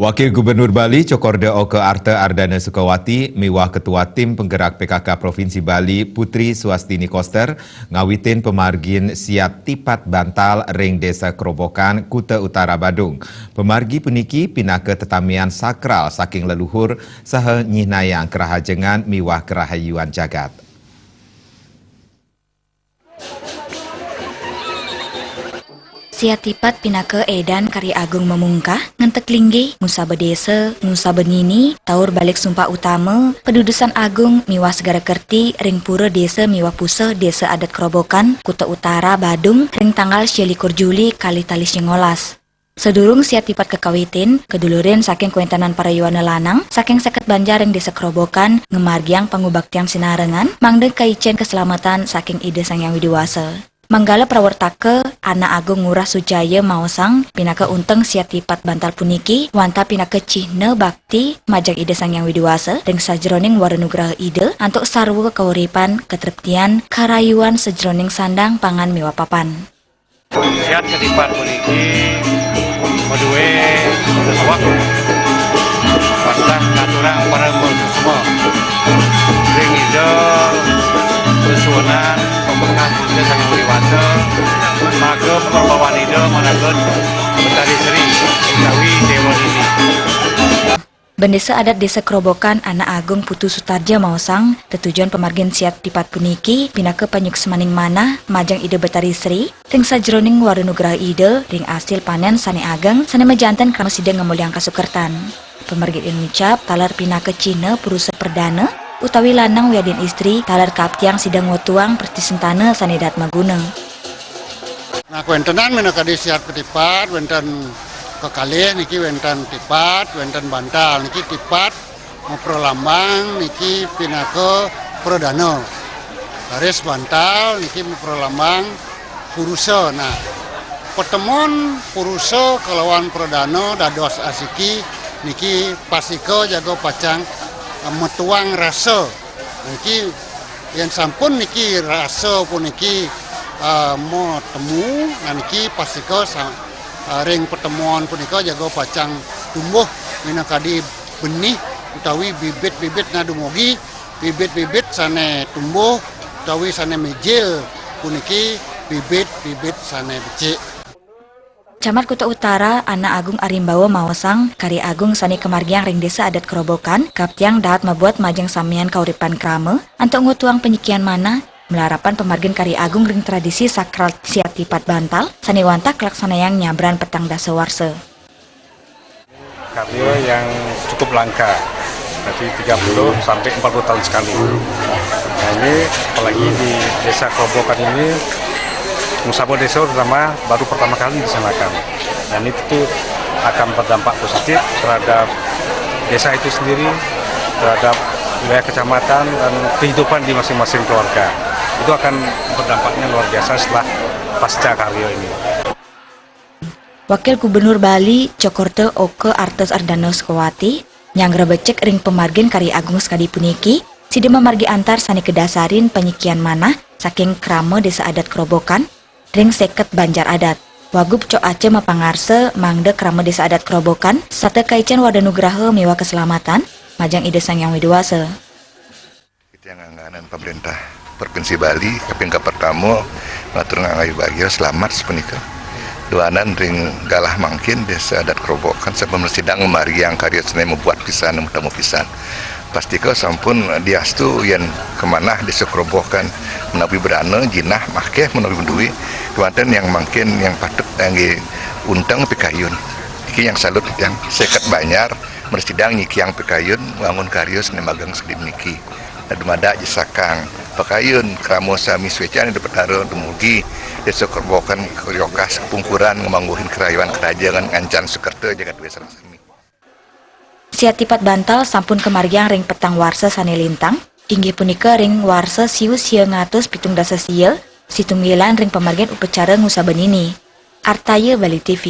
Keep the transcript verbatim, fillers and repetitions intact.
Wakil Gubernur Bali Cokorda Oka Arta Ardana Sukawati miwah Ketua Tim Penggerak P K K Provinsi Bali Putri Suastini Koster ngawitin pemargin siat tipat bantal ring Desa Kerobokan, Kuta Utara, Badung. Pemargi puniki pinaka tetamian sakral saking leluhur saha nyihnayang kerahajengan miwah kerahayuan jagat. Siat tipat pinaka edan karya agung mamungkah, ngentek linggih, ngusaba desa, ngusaba nini, taur balik sumpah utama, padudusan agung miwah segara kerti ring pura desa miwah pusuh Desa Adat Kerobokan, Kuta Utara, Badung, ring tanggal sia likur Juli kalih tali sia ngolas. Sadurung siat tipat kakawitin, kadulurin saking kawéntenan para yowana lanang saking seket banjar ring Desa Kerobokan ngamargiang pangubaktian sinarengan mangda kaicén kaselametan saking Ida Sang Hyang Widi Wasa. Manggala prawartaka, Anak Agung Ngurah Sujaya maosang, pinaka unteng siat tipat bantal puniki wantah pinaka cihna bakti majeng Ida Sang Hyang Widi Wasa ring sajroning wara nugraha Ida antuk sarwa kauripan, katreptian, karayuan sajroning sandang pangan miwah papan. Siat katipat puniki madué sesuak wantah ngaturang parama suksma ring Ida, sesuunan pamungkas Ida Sang Hyang Widi Wasa, maga perbawan Ida managa Betari Sri utawi Déwa Nini. Bendésa Adat Désa Kerobokan Anak Agung Putu Sutarja maosang, tetujon pamargin siat tipat puniki pinaka panyuksmaning manah majeng Ida Betari Sri ring sajroning wara nugraha Ida ring asil panén sané ageng sané majanten krama sida ngamulyang kasukertan. Pamargin inucap taler pinaka cihna purusa perdana utawi lanang wiadin istri taler kaptiang sida ngwetuang prastisentana sané dahat maguna. Nah, kawéntenan minakadi siat katipat, wénten kekalih niki wénten tipat, wénten bantal. Niki tipat mapralambang niki pinaka pradana. Raris bantal niki mapralambang purusa. Nah, patemon purusa kalawan pradana dados asiki niki pastika jaga pacang, eh, metuang rasa. Niki yén sampun niki rasa puniki, eh, matemu, nah niki pastika sa-, eh, ring patemon punika jaga pacang tumbuh minakadi benih utawi bibit-bibit, nah dumugi bibit-bibit sané tumbuh utawi sané mijil puniki bibit-bibit sané becik. Camat Kuta Utara, Anak Agung Arimbawa maosang, karya agung sané kamargiang ring Désa Adat Kerobokan, kaptiang dahat mabuat majeng samian kauripan krama, antuk ngwetuang panyikian manah, malarapan pamargin karya agung ring tradisi sakral siat tipat bantal, sané wantah kalaksanayang nyabran petang dasa warsa. Karya yang cukup langka, berarti tiga puluh sampai empat puluh tahun sekali. Nah, ini apalagi di Desa Kerobokan ini, Musaba Desa terutama baru pertama kali dilaksanakan. Dan itu tuh akan berdampak positif terhadap desa itu sendiri, terhadap wilayah kecamatan dan kehidupan di masing-masing keluarga. Itu akan berdampaknya luar biasa setelah pasca karya ini. Wakil Gubernur Bali, Cokorda Oka Arta Ardana Sukawati, nyanggra becik ring pamargin karya agung sakadi puniki, sida mamargi antar sané kadasarin panyikian manah saking krama Désa Adat Kerobokan ring seket banjar adat. Wagub Cok Aca mapangarsa mangda krama Désa Adat Kerobokan setata kaicén wara nugraha miwah kaselametan majeng Ida Sang Hyang Widi Wasa. Titiang angganan Pemerintah Provinsi Bali kaping kapertama ngaturang angayubagia selamat sapunika. Duaning ring galah mangkin Désa Adat Kerobokan sampun mrasidang mamargiang karya sané mabuat pisan, matemu pisan. Pastika sampun diastu yén kamanah Désa Kerobokan menawi brana, jinah, makéh menawi duwé, kéwanten yang mangkin yang patut kanggé unteng pikayun. Niki yang salut yang seket banjar mrasidang nyikiang pikayun wangun karya sané magang sakadi niki. Nah, dumadak ja sakang pakayun krama sami suécan Ida Betara dumugi Désa Kerobokan, Riokas, kapungkuran ngamangguhin karayuan karahajengan ngancan sukerta jagat duwé sareng sami. Siat tipat bantal sampun kamargiang ring petang warsa sané lintang, inggih punika ring warsa siu sia ngatus pitung dasa sia, satunggilan ring pamargin upacara ngusaba nini. Artaya, Bali T V.